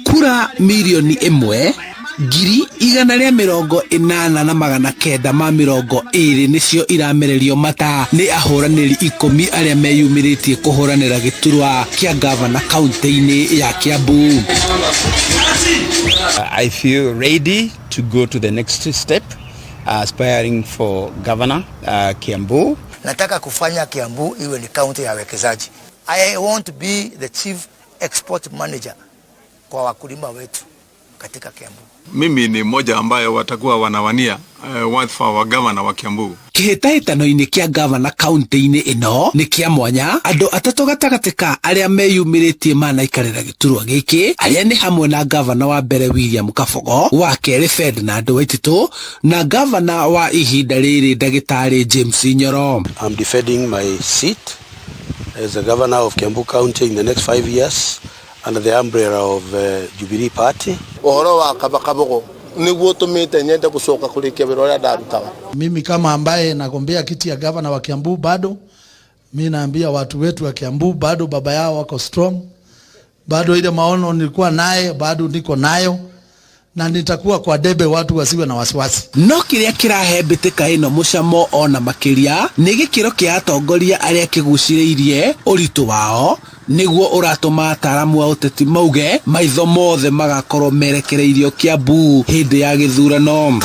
Kura 1,820,920 nĩcio iramererio mata nĩ ahũranĩri 10 arĩa meyumĩrĩtie kũhũranĩra gĩturwa kĩa ngavana kaunti-inĩ ya Kiambu. I feel ready to go to the next step, aspiring for governor Kiambu. Nataka kufanya Kiambu iwe ni kaunti ya wekezaji. I want to be the chief export manager kwa wakulima wetu katika Kiambu. Mimi ni mmoja ambaye watakuwa wanawania wadhifa wa gavana wa Kiambu. Kĩhĩtahĩtano-inĩ kĩa ngavana kaunti-inĩ ĩno nĩ kĩa mwanya andũ atatũ gatagatĩ ka arĩa meyumĩrĩtie manaikarĩra gĩturwa gĩkĩ, arĩa nĩ hamwe na ngavana wa mbere William Kabogo, wa kerĩ Ferdinand Waititu na ngavana wa ihinda rĩrĩ ndagĩtarĩ James Nyoro. I'm defending my seat as the governor of Kiambu County in the next 5 years under the umbrella of Jubilee Party. Ũhoro wa kaba Kabogo niguo tumite nyende gucoka kurikia wira uria ndarutaga. Mimi kama ambaye nagombea kiti ya gavana wa Kiambu bado, mi naambia watu wetu wa Kiambu bado baba yao wako strong, bado ile maono nilikuwa naye bado niko nayo na nitakuwa kwa debe, watu wasiwe na wasiwasi. No kĩrĩa kĩrahe mbĩtĩka ĩno mũcamo ona makĩria nĩ gĩkĩro kĩa atongoria arĩa kĩgucĩrĩirie ũritũ wao nĩguo ũratũma ataaramu a ũteti mauge maitho mothe magakorwo merekereirio Kiambu hĩndĩ ya gĩthurano.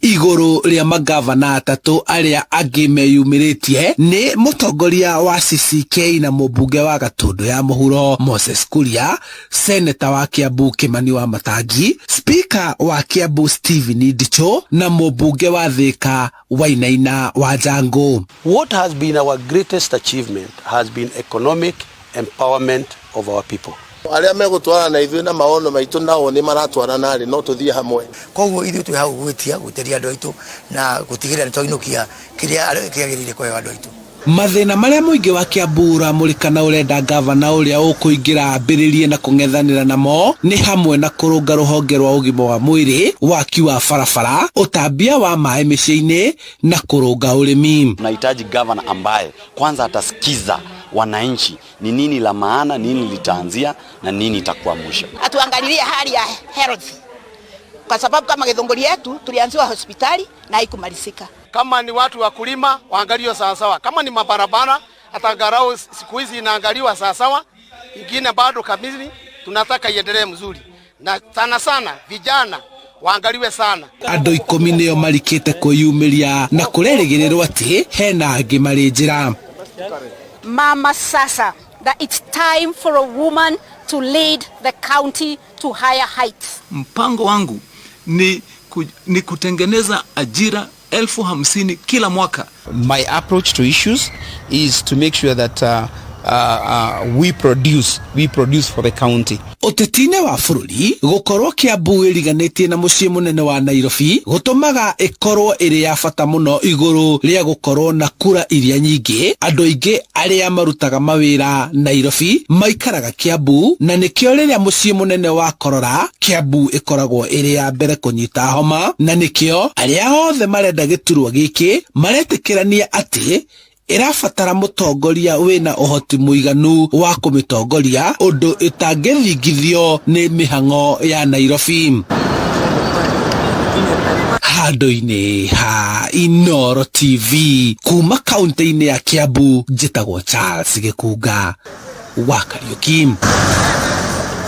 Igũrũ rĩa magavana atatũ arĩa angĩ meyumĩrĩtie nĩ mũtongoria wa CCK na mũmbunge wa Gatũndũ ya mũhuro Moses Kuria, seneta wa Kiambu Kimani wa Matangi, spika wa Kiambu Stephen Ndicho na mũmbunge wa Thika Wainaina wa Njangu. What has been our greatest achievement has been economic empowerment of our people. Arĩa megũtwarana na ithuĩ na maono maitũ nao nĩ maratwarana rĩ, no tũthiĩ hamwe. Koguo ithuĩ twĩ hau gwĩtia gwĩtĩria andũ aitũ na gũtigĩrĩra nĩ twainũkia kĩrĩa kĩagĩrĩire kũheo andũ aitũ. Mathĩna marĩa mũingĩ wa Kiambu ũramũrĩka na ũrenda ngavana ũrĩa ũkũingĩra ambĩrĩrie na kũng'ethanĩra namo nĩ hamwe na kũrũnga rũhonge rwa ũgima wa mwĩrĩ, waki wa barabara, ũtambia wa maĩ mĩciĩ-inĩ na kũrũnga ũrĩmi. Tunahitaji gavana ambaye kwanza atasikiza wananchi ni nini la maana, nini litaanzia na nini itakuwa mwisho. Atuangalilie hali ya health, kwa sababu kama Githunguri yetu tulianziwa hospitali na haikumalizika. Kama ni watu wa kulima waangaliwe sawasawa, kama ni mabarabara hata angalau siku hizi inaangaliwa sawasawa, ingine bado kamili tunataka iendelee mzuri, na sana sana vijana waangaliwe sana. Andũ 10 nĩo marikĩte kwĩyumĩria na kũrerĩgĩrĩrwo atĩ hena angĩ marĩ njĩra. Mama sasa that it's time for a woman to lead the county to higher heights. Mpango wangu ni kutengeneza ajira 50,000 kila mwaka. My approach to issues is to make sure that we produce for the county. Ũteti-inĩ wa bũrũri gũkorwo Kiambu ĩriganĩtie na mũciĩ mũnene wa Nairobi gũtũmaga ĩkorwo ĩrĩ ya bata mũno igũrũ rĩa gũkorwo na kura iria nyingĩ. Andũ aingĩ arĩa marutaga mawĩra Nairobi maikaraga Kiambu, na nĩkĩo rĩrĩa mũciĩ mũnene wa korora Kiambu ĩkoragwo ĩrĩ ya mbere kũnyita homa, na nĩkĩo arĩa othe marenda gĩturwa gĩkĩ maretĩkĩrania atĩ ĩrabatara mũtongoria wĩna ũhoti mũiganu wa kũmĩtongoria ũndũ ĩtangĩthingithio nĩ mĩhang'o ya Nairobi. Handũ-inĩ ha Inooro TV kuma kaunti-inĩ ya Kiambu, njĩtagwo Charles Gĩkunga wa Kariuki.